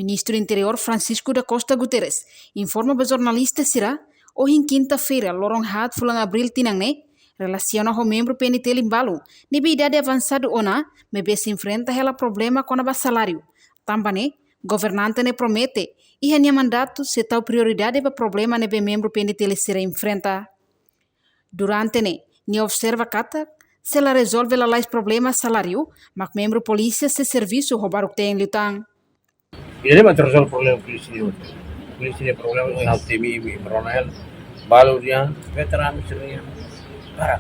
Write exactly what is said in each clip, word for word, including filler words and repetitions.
Ministru Interiór Francisco da Costa Guterres informa ba jornalista sira ohin kinta-feira, loron haat fulan Abríl tinan ne'e, relasiona ho membru P N T L balu ne'ebé idade avansadu ona, maibé sei enfrenta hela problema kona-ba saláriu. Tanba ne'e, governante ne'e promete iha nia mandatu sei tau prioridade ba problema ne'ebé membru P N T L sira enfrenta. Durante ne'e, nia observa katak, se la rezolve lalais problema saláriu, mak membru polísia sei servisu ho baruk-teen liután. Ida-ne'e mak atu rezolve problema polísia nian. Polísia nian problema ne'e ha'u temi imi rona hela. Balu nian, veteranu sira-nian. Para.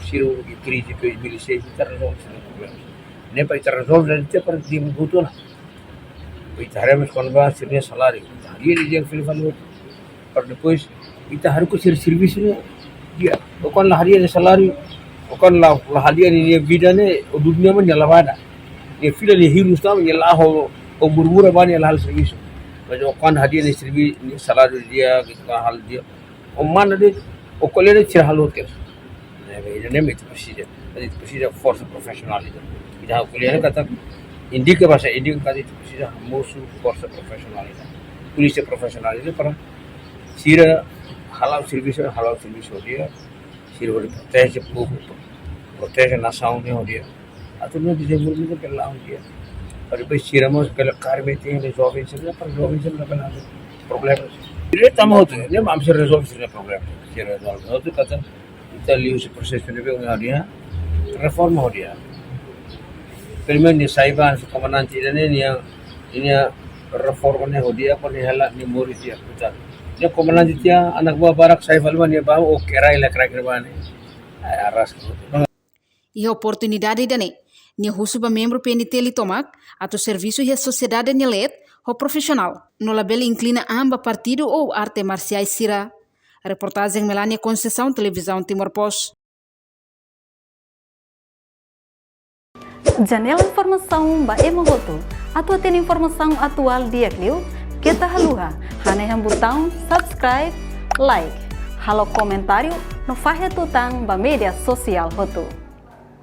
Sira krize dois mil e seis, ita rezolve sira-nia problema. Ne'e para ita rezolve, ita para ita butuh ona. Ita haree mós kona-ba sira-nia saláriu. Ita hadi'a de'it fila fali hotu. Para depois, ita haruka sira servisu ne'e di'ak. Ó kuandu la hadi'a nia saláriu, ó kuandu la, la hadi'a nia vida ne'e, ó dunia mós nia la bada. Nia fila nia hirus tama, nia la'o, ó murmura ba nia la halo servisu. Mas ó kuandu hadi'a nia servi-, nia saláriu di'ak, ita halo di'ak. Ó manda de'it, ó ko'alia de'it sira halo hotu kedas. Ne'e, ne'e, ne'e mak ita presiza. Ita presiza forsa profisionál ida. Ita ko'alia ne'e katak indika basa, indika katak ita presiza mosu forsa profisionál ida. Polísia profisionál ida para sira hala'o servisu, hala'o servisu ho di'ak, sira bele proteje povu, proteje nasaun ne'e ho di'ak. Atu nune'e dezenvolvimentu bele la'o ho di'ak. Para depois sira mós bele kaer metin joven sira, para joven sira bele la'o problema. Diretu mak hotu, ne'e mak ami sei rezolve sira problema. Sei rezolve. Hotu katak, ita liuhusi prosesu ne'ebé ohin ha'u dehan, reforma ho di'ak. Pelumenus nia sai ba, nia komandante ida-ne'e nia, nia reforma ne'e ho di'ak, para nia hela nia moris di'ak, portantu. Nia komandante tiha, anak buah barak sai fali ba nia ba, oke, rai la krak ba ne'e. Ai, aras. Iha oportunidade ida-ne'e, nia husu ba membru P N T L tomak atu servisu iha sosiedade nia leet ho profisionál, no labele inklina an ba partidu ou arte marsiais sira. Reportajen Melania Conceição, Televizaun Timor Post. Janela informasaun ba ema hotu. Atu hatene informasaun atuál di'ak liu, keta haluha hanehan butaun subscribe, like, halo komentáriu no fahe tutan ba média sosiál hotu.